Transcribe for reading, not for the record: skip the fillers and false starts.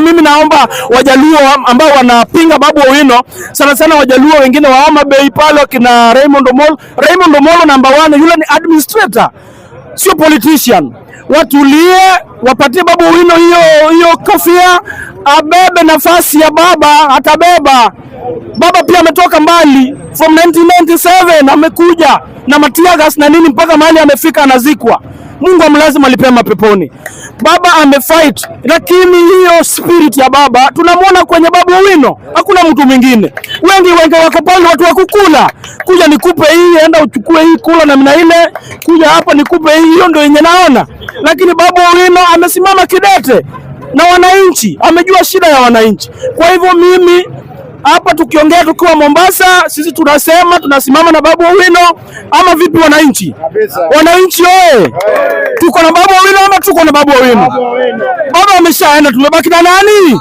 Mimi naomba Wajaluo ambao wanapinga Babu Owino, sana sana Wajaluo wengine wa Homa Bay pale kina Raymond Omolo. Raymond Omolo number one, yule ni administrator, sio politician. Watulie, wapatie Babu Owino hiyo hiyo kofia, abebe nafasi ya baba, atabeba. Baba pia ametoka mbali from 1997 amekuja na mateargas na nini mpaka mahali amefika, anazikwa. Mungu amlaze mahali pema peponi. Baba amefight, lakini hiyo spirit ya baba tunamwona kwenye Babu Owino, hakuna mtu mwingine. Wengi wengi wako pale, watu wa kukula, kuja nikupe hii, enda uchukue hii, kula na mina ile, kuja hapa nikupe hii, hiyo ndio yenye naona. Lakini Babu Owino amesimama kidete na wananchi, amejua shida ya wananchi. Kwa hivyo mimi hapa tukiongea tukiwa Mombasa, sisi tunasema tunasimama na Babu Owino ama vipi wananchi? Wananchi oye! Tuko na Babu Owino ama tuko na Babu Owino? Baba ameshaenda, tumebaki na nani?